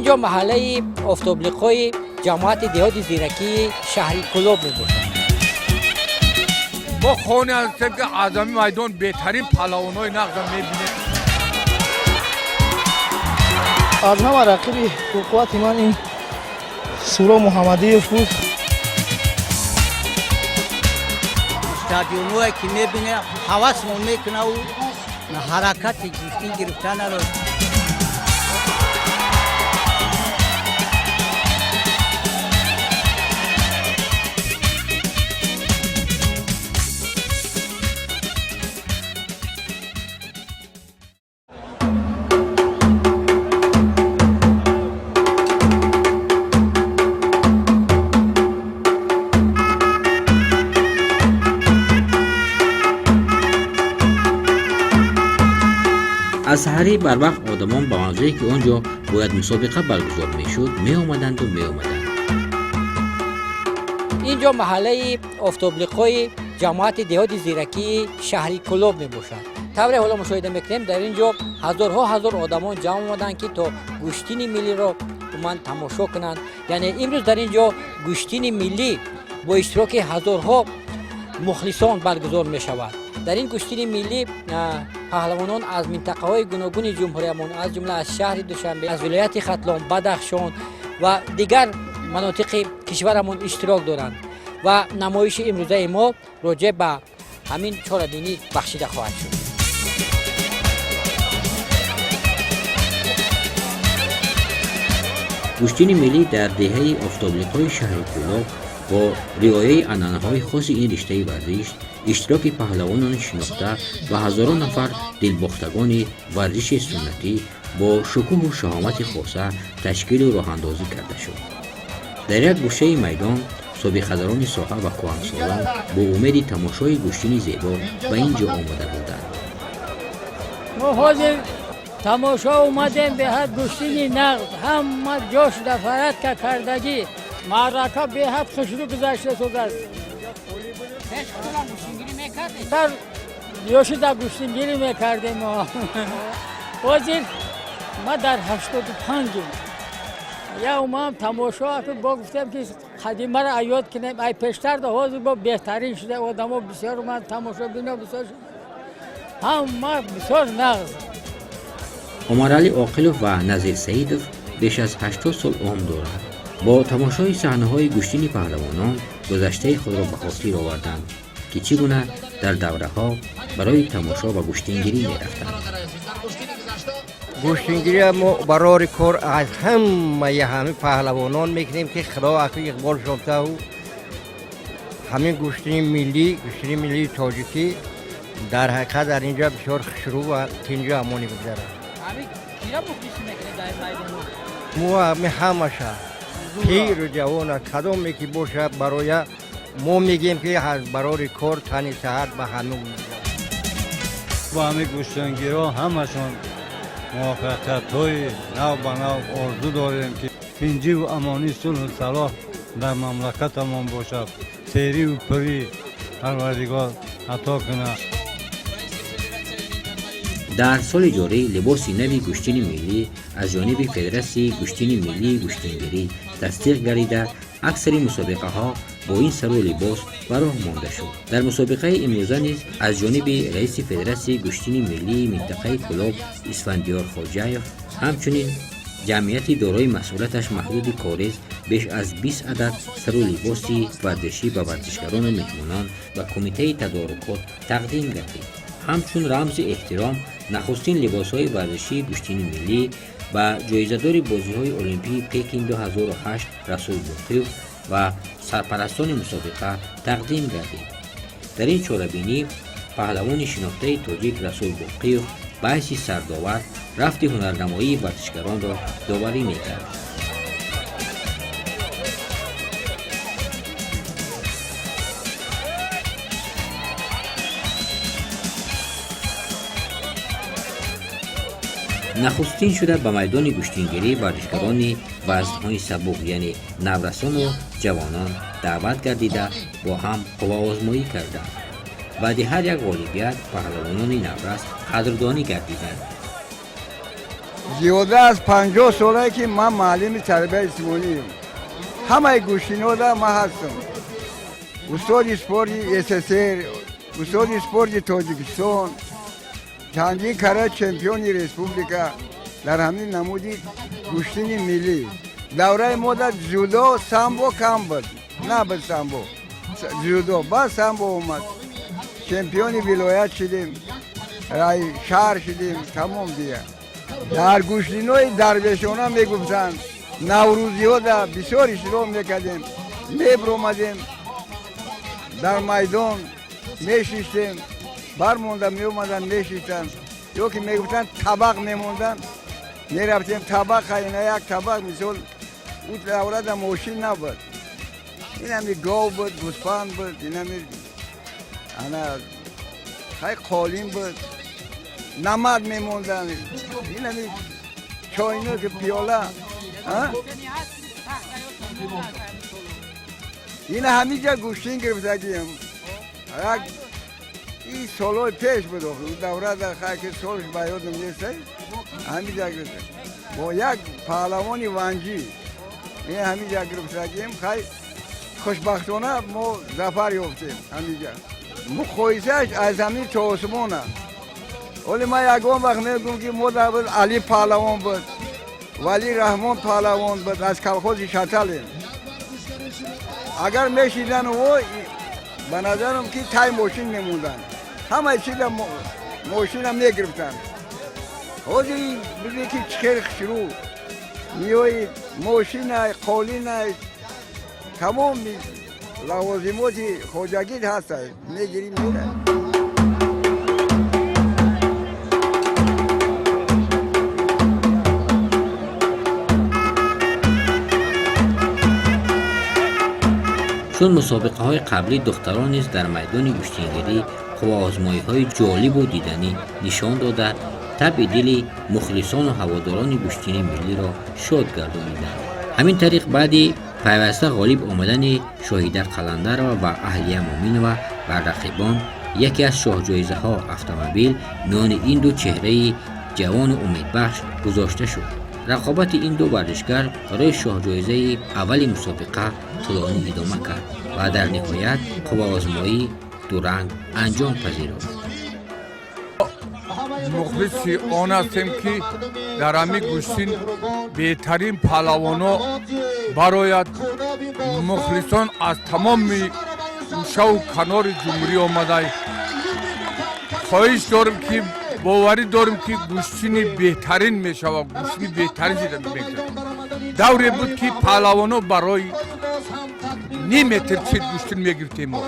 Ин ҷо маҳаллаи Офтоблиқои ҷамоати деҳоти Зиракии шаҳри Кӯлоб мебошад. Мо хоне ҳастем, ки аз ҳамин майдон беҳтарин паҳлавонҳои нағза мебинем. Аз ҳама рақиби пурқуввати ман ин Суро Муҳаммадиев буд. Стадионое ки мебине, ҳавасмон мекунаву ҳаракати гӯштин гирифтанаро. Аз саҳарӣ барвақт одамон ба мавзее, ки он ҷо бояд мусобиқа баргузор мешуд, меомаданду меомаданд. Ин ҷо маҳаллаи Офтоблиқои ҷамоати деҳоти Зиракии шаҳри Кӯлоб мебошад. Тавре ҳоло мушоҳида мекунем, дар ин ҷо ҳазорҳо ҳазор одамон ҷамъ омаданд, ки то гӯштини миллиро умуман тамошо кунанд. Яъне имрӯз дар ин ҷо гӯштини миллӣ бо иштироки ҳазорҳо мухлисон баргузор мешавад. Дар ин гӯштини миллӣ паҳлавонон аз минтақаҳои гуногуни ҷумҳуриямон, аз ҷумла аз шаҳри Душанбе, аз вилояти Хатлон, Бадахшон ва дигар манотиқи кишварамон иштирок доранд ва намоиши имрӯзаи мо роҷеъ ба ҳамин чорабинӣ бахшида хоҳад шуд. Гӯштини миллӣ дар деҳаи Офтоблиқои шаҳри Кӯлоб бо риояи анъанаҳои хоси ин риштаи варзиш, иштироки паҳлавонони шинохта ва ҳазорон нафар дилбохтагони варзиши суннатӣ бо шукӯҳу шаҳомати хоса ташкилу роҳандозӣ карда шуд. Дар як гӯшаи майдон собиқадарони соҳа ва кӯҳансолон бо умеди тамошои гӯштини зебо ба ин ҷо омода буданд. Мо ҳозир тамошо омадем, беҳад гӯштини нағз, ҳама ҷош дафаратка кардагӣ, маърака беҳад хушрӯ гузашта шудааст. Дар ёшида гӯштингирӣ мекардем. Ҳозир ма дар 85-ум я омадам тамошо, бо гуфтем, ки қадимаро аёд кунем, ай пештар да ҳозир бо беҳтарин шуда, одамо бисёр омад, тамошобино бисёр шуда, ҳама бисёр нағз. Умаралӣ Оқилов ва Назир Саидов беш аз 80 сол умр дорад. Бо тамошои саҳнаҳои гӯштини паҳлавонон гузаштаи худро ба хотир оварданд, ки чӣ гуна дар давраҳо барои тамошо ба гӯштингирӣ мерафтанд. Гӯштингирӣ мо барори кор аз ҳамаи ҳамин паҳлавонон мекунем, ки Худо ақли иқбол шофтаву ҳамин гӯштини миллӣ, гӯштини миллии тоҷикӣ дар ҳақиқат дар инҷа бисёр хушрӯ ва тинҷу амонӣ гузарад. Мо ҳами ҳамаша, пиру ҷавона, кадоме ки бошад, бароя мо мегӯем, ки барори кор, тани саҳат ба ҳамин. Ба ҳамин гӯштингирҳо ҳамашон муваффақиятҳои нав ба нав орзу дорем, ки тинҷиву амонӣ, сулҳу салоҳ дар мамлакатамон бошад, сериву пурӣ Парвардигор ато кунад. Дар соли ҷорӣ либоси нави гӯштини миллӣ аз ҷониби Федератсияи гӯштини миллии гӯштингирӣ тасдиқ гардида, аксари мусобиқаҳо бо ин сару либос ба роҳ монда шуд. Дар мусобиқаи имрӯза низ аз ҷониби раиси Федератсияи гӯштини миллии минтақаи Кӯлоб Исфандиёр Хоҷаев, ҳамчунин ҷамъияти дорои масъулияташ маҳдуди Корез беш аз 20 адад сару либоси варзишӣ ба варзишгарону меҳмонон ва кумитаи тадорукот тақдим гардид. Ҳамчун рамзи эҳтиром нахустин либосҳои варзишии гӯштини миллӣ ба ҷоизадори бозиҳои олимпии Пекин 2008 Расул Боқиев ва сарпарастони мусобиқа тақдим гардид. Дар ин чорабинӣ паҳлавони шинохтаи тоҷик Расул Боқиев ба ҳайси сардовар рафти ҳунарнамоии варзишгаронро доварӣ мекард. Нахустин шуда ба майдони гӯштингирӣ варзишгарони вазнҳои сабук, яъне наврасону ҷавонон даъват гардида, бо ҳам қувваозмоӣ карданд. Баъди ҳар як ғолибият паҳлавонони наврас қадрдонӣ гардиданд. Зиёда аз 50 солае, ки ман муаллими тарбияи ҷисмонием. Ҳамаи гӯштинода ман ҳастам. Устоди спорти СССР, устоди спорти Тоҷикистон, чандин кара чемпиони республика дар ҳамин намуди гӯштини миллӣ. Давраи мо дар дзюдо, самбо кам буд, набуд самбо, дзюдо, баъд самбо омад. Чемпиони вилоят шудем, шаҳр шудем, тамом дия. Дар гӯштинои дарвешона мегуфтанд, наврӯзиҳода бисёр иштирок мекардем, мебиромадем, дар майдон мешиштем, бармонда меомаданд, мешиштанд, ё ки мегуфтанд, табақ мемонданд, мерафтем табақ, ина як табақ. Мисол, ӯ даврада мошин набуд, инами гов буд, гӯспанд буд, инами ана хай қолин буд, намад мемонданд, инами чойно ки пиёла. Ина ҳамиҷа гӯштин гирифтагием, як и солҳои пеш буд, даврада хай ки солш ба ёдам нест, ҳамиҷа гирифта бо як паҳлавони ванҷӣ, ин ҳамиҷа гирифтагием. Хай, хушбахтона мо зафар ёфтем. Ҳамиҷа муқоисааш аз замин то осмона. Оле ман ягон вақт мегӯм, ки мо дар Али паҳлавон буд, Вали Раҳмон паҳлавон буд, аз колхози Шаталем. Агар мешидан, о, ба назарам, ки тай мошин мемонданд, ҳамаи чиза мошина мегирифтанд. Ҳозир бибин, ки чӣ хел хушрӯ меои, мошинай, қолинай, тамоми лавозимоти хоҷагит ҳастай, мегирӣ, мерай. Чун мусобиқаҳои қаблӣ, духтарон низ дар майдони гӯштингирӣ қувваозмоиҳои ҷолибу диданӣ нишон дода, табъи дили мухлисону ҳаводорони гӯштини миллиро шод гардониданд. Ҳамин тариқ, баъди пайваста ғолиб омадани Шоҳида Қаландарова ва Аҳлия Муъминова бар рақибон, яке аз шоҳҷоизаҳо, автомобил, миёни ин ду чеҳраи ҷавону умедбахш гузошта шуд. Рақобати ин ду варзишгар барои шоҳҷоизаи аввали мусобиқа тӯлонӣ идома кард ва дар ниҳоят қувваозмоии дуранг анҷом пазируфт. Мухлиси он ҳастем, ки дар ҳамин гӯштин беҳтарин паҳлавоно барояд. Мухлисон аз тамоми гӯшаву канори ҷумҳурӣ омада. Хоҳиш дорем, ки боварӣ дорем, ки гӯштини беҳтарин мешавад, гӯштини беҳтарин зида мегзарад. Давре буд, ки паҳлавоно барои ним метр чиз гӯштин мегирифтем мо,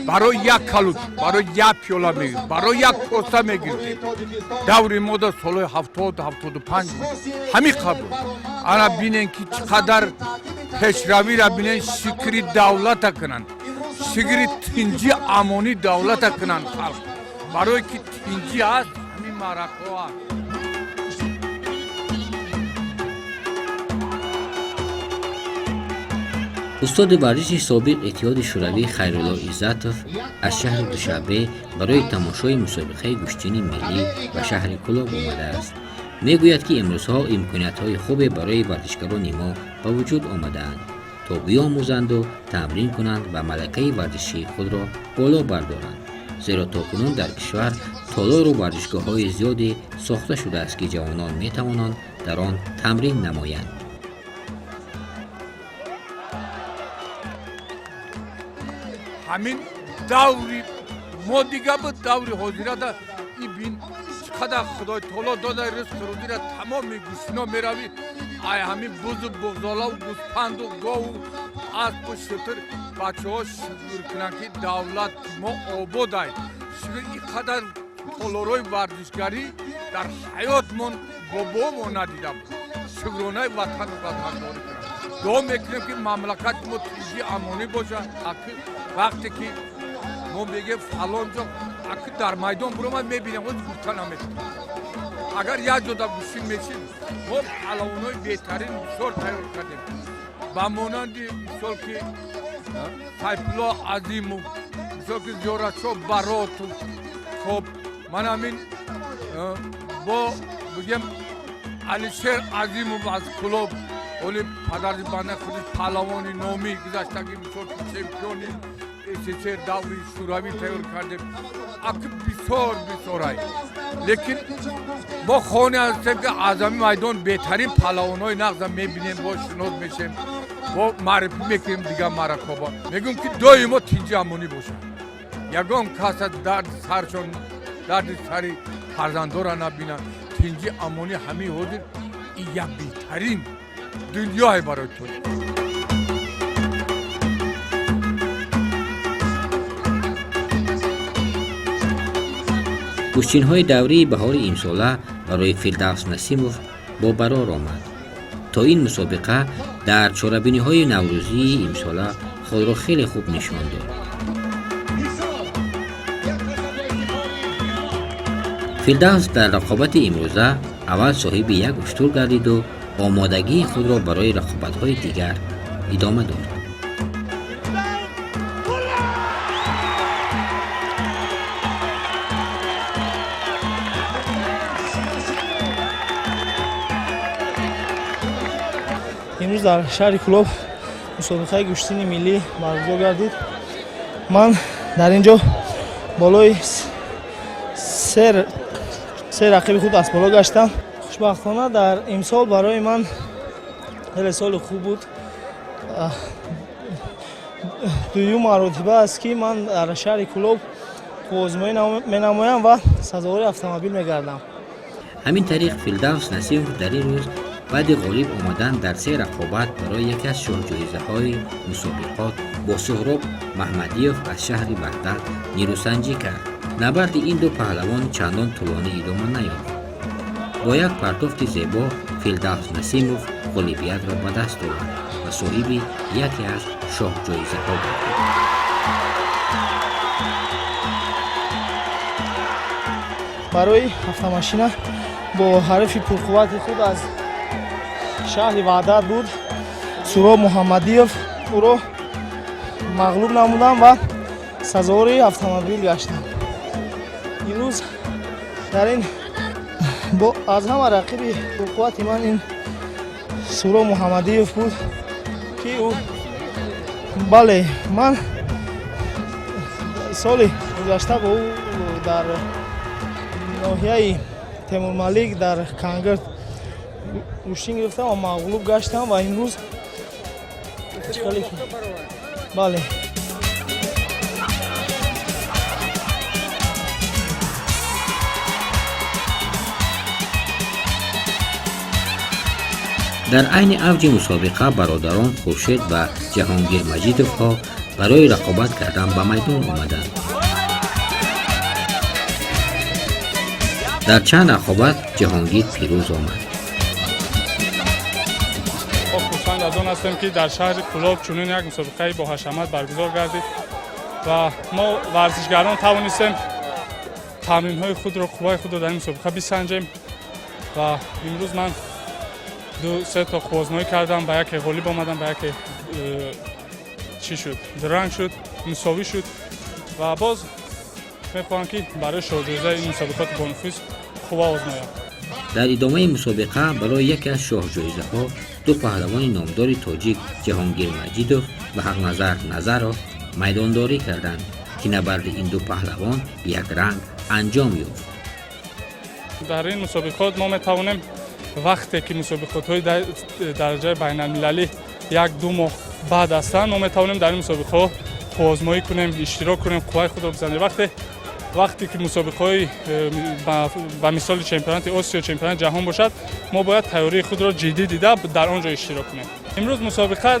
барои як калут, барои як пиёла мегирифтем, барои як коса мегирифтем. Даври мо дар солҳои 70, 75 ҳамин қабл буд. Ана бинен, ки чӣ қадар пешравиро бинен. Шукри давлата кунанд, шукри тинҷи, амонии давлата кунанд халқ, барое ки тинҷӣ ҳаст, ҳамин маъракаҳо ҳаст. Устоди варзиши собиқ Иттиҳоди Шӯравӣ Хайрулло Иззатов аз шаҳри Душанбе барои тамошои мусобиқаи гӯштини миллӣ ба шаҳри Кӯлоб омадааст. Мегӯяд, ки имрӯзҳо имкониятҳои хубе барои варзишгарони мо ба вуҷуд омадаанд, то биомӯзанду тамрин кунанд ва малакаи варзишии худро боло бардоранд, зеро то кунун дар кишвар толору варзишгоҳҳои зиёде сохта шудааст, ки ҷавонон метавонанд дар он тамрин намоянд. Ҳамин даври мо дига буд, даври ҳозирада и бин, чӣ қадар Худои таоло дода ризқу рӯзира. Тамоми гӯштино меравӣ, ай ҳамин бузу буғзолаву гӯспанду гову аспу шутур. Бачаҳо шукр кунанд, ки давлат мо ободай. Шукр, ин қадар толорҳои варзишгарӣ дар ҳаётмон бобомо надида буд. Шукронаи ватану ватандорӣ кунанд. Дуо мекунем, ки мамлакати мо тинҷӣ, амонӣ бошад. Вақте ки мо мегем фалон ҷо, аки дар майдон биромад, мебинем, ҳоз гуфта наметавонам. Агар як ҷода гӯштин мешид, мо паҳлавонои беҳтарин бисёр тайёр кардем, ба монанди мисол ки Сайфулло Азимов, мисол ки Зиёратшо Баротов. Хоб, ман ҳамин бо бигем. Алишер Азимов аз Кӯлоб, оли падари банда худи паҳлавони номӣ гузаштаги, мисол, чемпиони СССР, даври Шӯравӣ тайёр кардем. Аки бисёр бисёрай, лекин мо хоне ҳастем, ки аз ҳамин майдон беҳтарин паҳлавонҳои нағза мебинем, бо шинос мешем, бо маърифӣ мекунем. Дигар маъракоба мегӯем, ки доимо тинҷи амонӣ бошад, ягон каса дарди саршон, дарди сари фарзандора набинанд. Тинҷи амонӣ ҳамин ҳозир ин як беҳтарин дунёе барои тоҷик. Гӯштинҳои даврии баҳори имсола барои Фирдавс Насимов бо барор омад. То ин мусобиқа дар чорабиниҳои наврӯзии имсола худро хеле хуб нишон дод. Фирдавс дар рақобати имрӯза аввал соҳиби як уштур гардиду омодагии худро барои рақобатҳои дигар идома дод. Имрӯз дар шаҳри Кӯлоб мусобиқаи гӯштини миллӣ баргузор гардид. Ман дар ин ҷо болои се рақиби худ аз боло гаштам. Хушбахтона, дар имсол барои ман хеле соли хуб буд. Дуюм маротиба аст, ки ман дар шаҳри Кӯлоб озмоӣ менамоям ва сазовори автомобил мегардам. Ҳамин тариқ, Фирдавс Насимов дар ин рӯз баъди ғолиб омадан дар се рақобат барои яке аз шоҳҷоизаҳои мусобиқот бо Суҳроб Маҳмадиёв аз шаҳри Ваҳдат нерӯсанҷӣ кард. Набарди ин ду паҳлавон чандон тӯлонӣ идома наёфт. Бо як партофти зебо Фирдавс Насимов ғолибиятро ба даст овард ва соҳиби яке аз шоҳҷоизаҳо гардид. Барои автомашина бо ҳарифи пурқуввати худ аз шаҳри Ваҳдат буд, Суҳроб Муҳаммадиев, ӯро мағлуб намудам ва сазовори автомобил гаштам. Имрӯз дар ин аз ҳама рақиби пурқуввати ман ин Суҳроб Муҳаммадиев буд, ки ӯ, бале, ман соли гузашта бо ӯ дар ноҳияи Темурмалик дар Кангирд гӯштин гирифтам ва мағлуб гаштам ва имрӯз, бале. Дар айни авҷи мусобиқа бародарон Хуршед ва Ҷаҳонгир Маҷидовҳо барои рақобат кардан ба майдон омаданд. Дар чанд рақобат Ҷаҳонгир пирӯз омад. Мо хурсанд аз он ҳастем, ки дар шаҳри Кӯлоб чунин як мусобиқаи боҳашамат баргузор гардид ва мо варзишгарон тавонистем тамринҳои худро, қувваи худро дар ин мусобиқа бисанҷем. Ва имрӯз ман ду се то қувваозмоӣ кардам, ба яке ғолиб омадам, ба яке чӣ шуд, дранг шуд, мусовӣ шуд ва боз мехоҳам, ки барои шоҳҷоизаи ин мусобиқоти бонуфуз қувва озмоям. Дар идомаи мусобиқа барои яке аз шоҳҷоизаҳо ду паҳлавони номдори тоҷик Ҷаҳонгир Маҷидов ва Ҳақназар Назаров майдондорӣ карданд, ки набарди ин ду паҳлавон якранг анҷом ёфт. Дар ин мусобиқот мо метавонем, вақте ки мусобиқотҳои дараҷаи байналмилалӣ 1-2 моҳ баъд ҳастанд, мо метавонем дар ин мусобиқаҳо қувваозмоӣ кунем, иштирок кунем, қувваи худро бизанем. Вақте ки мусобиқаҳои ба мисоли чемпионати Осиё, чемпионати ҷаҳон бошад, мо бояд тайёрии худро ҷиддӣ дида дар он ҷо иштирок кунем. Имрӯз мусобиқа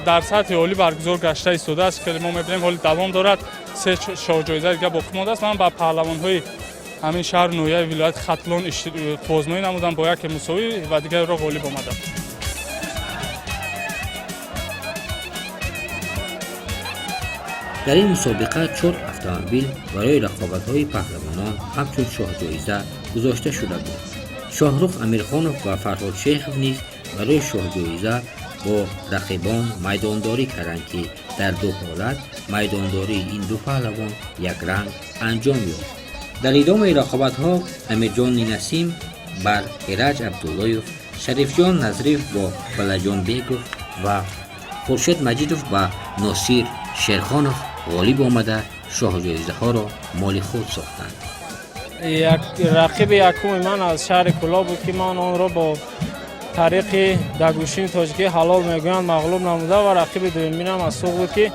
дар сатҳи олӣ баргузор гашта истодааст. Хеле мо мебинем, ҳоли давом дорад, се шоҳҷоиза дига боқӣ мондааст. Ман ба паҳлавонҳои ҳамин шаҳру ноҳияи вилояти Хатлон қувваозмоӣ намудам, бо яке мусовӣ ва дигареро ғолиб омадам. Дар ин мусобиқа чор автомобил барои рақобатҳои паҳлавонон ҳамчун шоҳҷоиза гузошта шуда буд. Шоҳрух Амирхонов ва Фарҳод Шейхов низ барои шоҳҷоиза бо рақибон майдондорӣ карданд, ки дар ду ҳолат майдондории ин ду паҳлавон якранг анҷом ёфт. Дар идомаи рақобатҳо Амирҷони Насим Бар Эраҷ Абдуллоев, Шарифҷон Назриев бо Балаҷонбеков ва Хуршед Маҷидов ба Носир Шерхонов ғолиб омада, шоҳҷоизаҳоро моли худ сохтанд. Рақиби якуми ман аз шаҳри Кӯлоб буд, ки ман онро бо тариқи дар гӯштини тоҷикӣ ҳалол мегӯянд мағлуб намуда, ва рақиби дуюминам аз Суғд буд, ки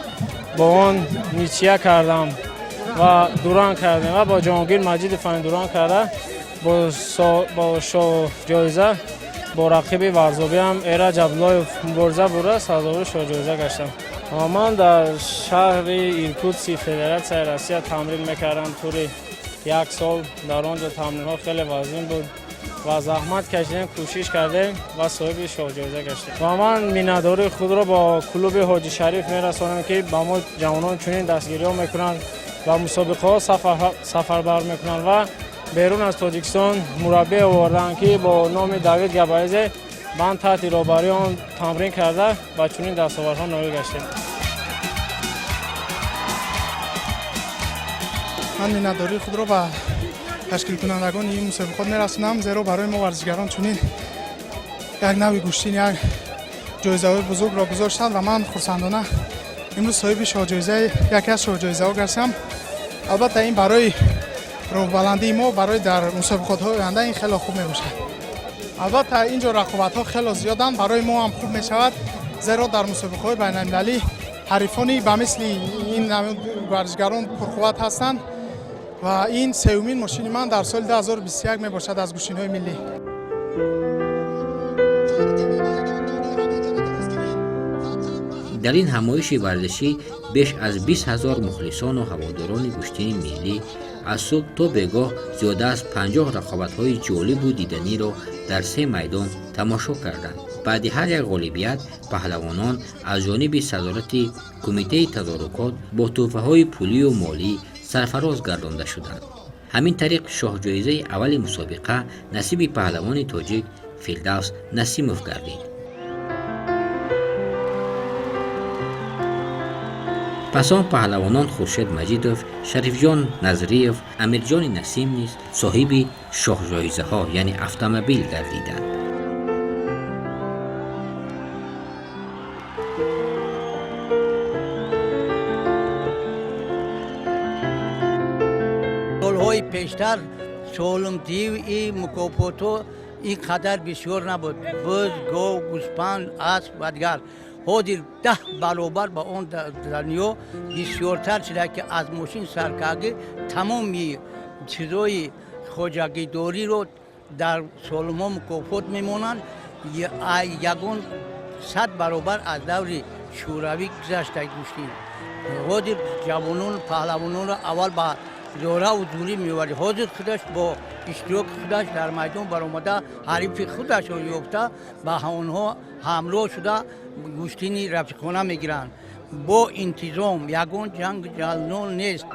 бо он ничья кардам ва дуранг кардем, ва бо Ҷаҳонгир Маҷидов дуранг карда, бо шоҳҷоиза бо рақиби варзобиам Эраҷ Абдуллоев мубориза бурда, сазовори шоҳҷоиза гаштам. Ман дар шаҳри Иркутски Федератсияи Россия тамрин мекардам тӯли як сол. Дар он ҷо тамринҳо хеле вазин буд ва заҳмат кашидем, кӯшиш кардем ва соҳиби шоҳҷоиза гаштем. Ва ман миннатдории худро бо клуби Ҳоҷи Шариф мерасонам, ки ба мо ҷавонон чунин дастгириҳо мекунанд ва мусобиқаҳо сафарбар мекунанд, ва берун аз Тоҷикистон мураббӣ оварданд, ки бо номи Давид Габаизе ман таҳти роҳбарии он тамрин карда ва чунин дастовардҳо ноил гаштем. Ман миннатдории худро ба ташкилкунандагони ин мусобиқот мерасонам, зеро барои мо варзишгарон чунин як нави гӯштин, як ҷоизаҳои бузургро гузоштанд, ва ман хурсандона имрӯз соҳиби шоҳҷоизаи яке аз шоҳҷоизаҳо гаштам. Албатта, ин барои роҳбаландии мо барои дар мусобиқотҳои оянда ин хеле хуб мебошад. Албатта, ин ҷо рақобатҳо хело зиёданд, барои мо ҳам хуб мешавад, зеро дар мусобиқаҳои байналмилалӣ ҳарифони ба мисли ин варзишгарон пурқувват ҳастанд, ва ин сеюмин мошини ман дар соли 2021 мебошад аз гӯштинҳои миллӣ. Дар ин ҳамоиши варзишӣ беш аз 20 000 мухлисону ҳаводорони гӯштини миллӣ аз субҳ то бегоҳ зиёда аз 50 рақобатҳои ҷолибу диданиро дар се майдон тамошо карданд. Баъди ҳар як ғолибият паҳлавонон аз ҷониби садорати кумитаи тадорукот бо тӯҳфаҳои пулию молӣ сарфароз гардонда шуданд. Ҳамин тариқ, шоҳҷоизаи аввали мусобиқа насиби паҳлавони тоҷик Фирдавс Насимов гардид. Пас он паҳлавонон Хуршед Маҷидов, Шарифҷон Назриев, Амирҷони Насим низ соҳиби шоҳҷоизаҳо, яъне автомобил гардиданд. Солҳои пештар солимтии мукофотҳо ин қадар бисёр набуд: буз, гов, гӯспанд, асп ва дигар. Ҳозир 10 баробар ба он дунё бисёртар шуда, ки аз мошин саркарди тамоми чизои хоҷагидориро дар солимҳо мукофот мемонанд. Ягон 100 баробар аз даври шӯравӣ гузашта гӯштин. Ҳозир ҷавонон, паҳлавононро аввал ба зораву зурӣ меовард, ҳозир худаш бо иштироки худаш дар майдон баромада, ҳарифи худашро ёфта, ба онҳо ҳамроҳ шуда, гӯштини рафиқона мегиранд бо интизом. Ягон ҷанг ҷалнон нест,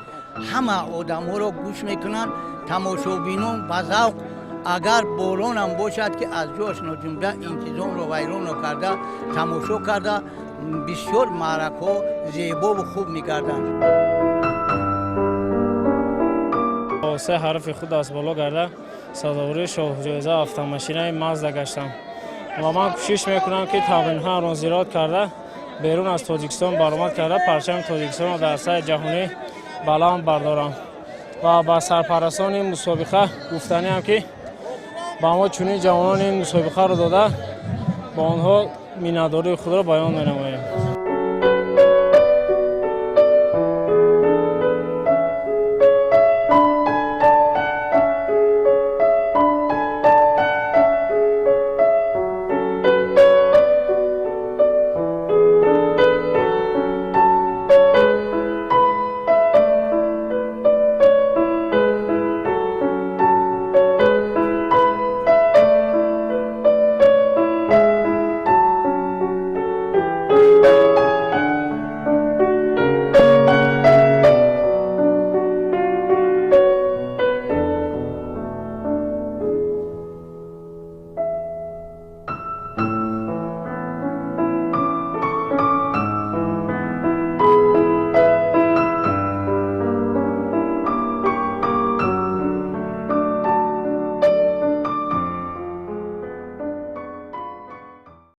ҳама одамҳоро гӯш мекунанд, тамошобинон ба завқ. Агар боронам бошад, ки аз ҷояш ноҷунбида, интизомро вайрон накарда, тамошо карда, бисёр маъракаҳо зебову хуб мегарданд. Се ҳарфи худ аз боло карда, сазовори шоҳҷоиза автомошинаи Мазда гаштам, ва ман кӯшиш мекунам, ки тамринҳоро зиёд карда, берун аз Тоҷикистон баромад карда, парчами Тоҷикистонро дар сатҳи ҷаҳонӣ баланд бардорам. Ва ба сарпарастони ин мусобиқа гуфтаниам, ки ба мо чунин ҷавонон ин мусобиқаро дода, ба онҳо миннатдории худро баён менамоем.